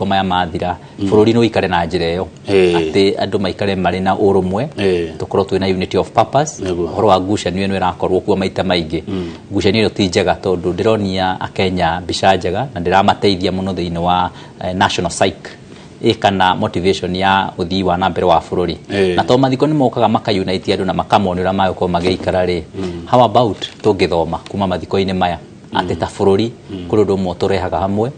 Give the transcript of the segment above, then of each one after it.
mathiko maya mathira, bũrũri no ũikare na njĩra ĩyo, atĩ andũ maikare marĩ na ũrũmwe, tũkorwo twĩna unity of purpose. Ũhoro wa ngucanio ĩno ĩrakorwo kuo maita maingĩ, ngucanio ĩno ti njega, tondũ ndĩronia Akenya mbica njega na ndĩramateithia mũno thĩinĩ wa national psyche ĩ kana motivation ya ũthii wa na mbere wa bũrũri. Na to mathiko nĩ mokaga makaunite andũ na makamonia ũrĩa magũkorwo magĩikara rĩ, how about tũngĩthoma kuma mathiko-inĩ maya atĩ ta bũrũri kũrĩ ũndũ ũmwe tũrehaga hamwe?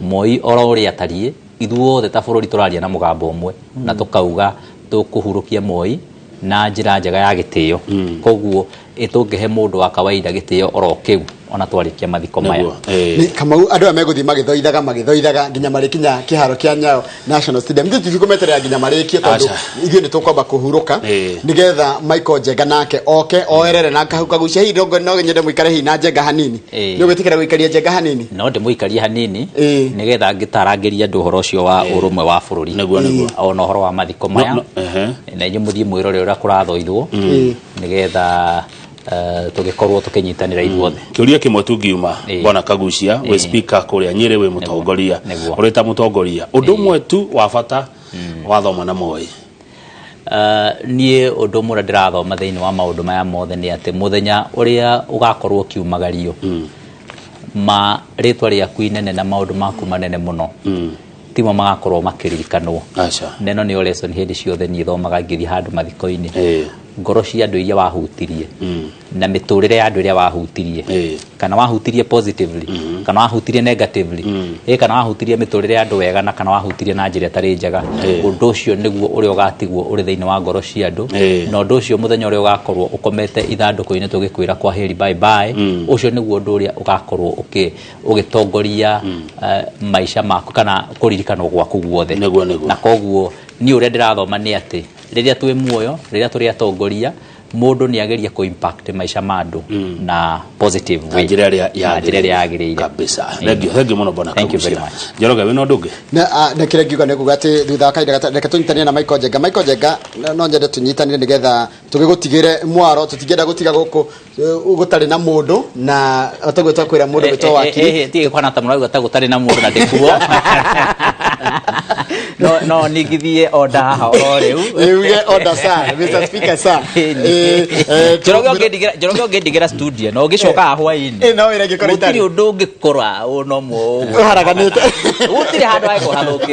Moi oro ũrĩa atariĩ, ithuothe ta bũrũri tũraria na mũgambo ũmwe na tũkauga tũkũhurũkia Moi na njĩra njega ya gĩtĩo. Koguo ĩ tũngĩhe mũndũ wa kawaida gĩtĩo oro kĩu ona twarĩkia mathiko maya? Nĩ Kamau, andũ aya megũthiĩ magĩthoithaga magĩthoithaga nginya marĩkinya kĩharo kĩa Nyayo National Stadium. Ithuĩ tũtikũmeterera nginya marĩkie, tondũ Aca. ithuĩ nĩ tũkwamba kũhurũka nĩgetha Michael Njenga nake oke oerere na kagucia. Hihi no nyende mũikare hihi na Njenga hanini? Nĩ ũgwĩtĩkĩra gũikaria Njenga hanini? No ndĩmũikarie hanini nĩgetha ngĩtarangĩria andũ ũhoro ũcio wa ũrũmwe wa bũrũri Nĩguo. ona ũhoro wa mathiko maya, No, ehe. na inyuĩ mũthiĩ mwĩrore ũrĩa kũrathoithwo nĩgetha tũgĩkorwo tũkĩnyitanĩra ithuothe. Kĩũria kĩmwe tungiuma, bwana Kagucia, wĩ speaker kũrĩa Nyĩrĩ, wĩ mũtongoria, ũrĩ ta mũtongoria, ũndũ ũmwe tu wa bata wathoma na Moi? Niĩ ũndũ ũmwe ũrĩa ndĩrathoma thĩinĩ wa maũndũ maya mothe nĩ atĩ mũthenya ũrĩa ũgakorwo ũkiumagario ma rĩtwa rĩaku inene na maũndũ maku manene mũno timo magakorwo makĩririkanwo. Aca. Na ĩno nĩyo lesson hĩndĩ ciothe niĩ thomaga ngĩthiĩ handũ mathiko-inĩ. Ngoro cia andũ iria wahutirie na mĩtũrĩre ya andũ ĩrĩa wahutirie, kana wahutirie positively kana wahutirie negatively, kana wahutirie mĩtũrĩre ya andũ wega na kana wahutirie na njĩra ĩtarĩ njega, ũndũ ũcio nĩguo ũrĩa ũgatigwo ũrĩ thĩinĩ wa ngoro cia andũ. Na ũndũ ũcio, mũthenya ũrĩa ũgakorwo ũkomete ithandũkũ-inĩ tũgĩkwĩra kwa heri, bye bye, ũcio nĩguo ũndũ ũrĩa ũgakorwo ũgĩtongoria maica maku kana kũririkanwo gwaku guothe. Nĩguo, nĩguo. Na koguo niĩ ũrĩa ndĩrathoma nĩ atĩ rĩrĩa twĩ muoyo, rĩrĩa tũrĩ atongoria, mũndũ nĩ ageria kũ impact maica ma andũ na positive na way. Njĩra ĩrĩa Na njĩra ĩrĩa yagĩrĩire. Kabisa. Thank you, thank you mũno, bwana Thank you very Kagucia. much. Njoroge, wĩna ũndũ ũngĩ? Na kĩrĩa ngiuga nĩ kuga atĩ thutha wa kahinda reke tũnyitanĩre na Michael Njenga. Michael Njenga, no nyende tũnyitanĩre nĩgetha tũgĩgũtigĩre mwaro. Tũtingĩenda gũtiga gũkũ gũtarĩ na mũndũ, na otaguo twakwĩra mũndũ gwĩtwo wakiri. Tige kwana ta mũrauga ta gũtarĩ na mũndũ na ndĩkuo, no ningithie order haha o rĩu. Uge order, sir, Mr. Speaker, sir. Njoroge, ũngĩndigĩra studio na ũngĩcoka haha hwaĩ-inĩ, No wĩra ingĩkorwo gũtirĩ itarĩ. ũndũ ũngĩkora ũno ũmwe ũguo. Ũharaganĩte. Gũtirĩ handũ hangĩkorwo hathũkĩte.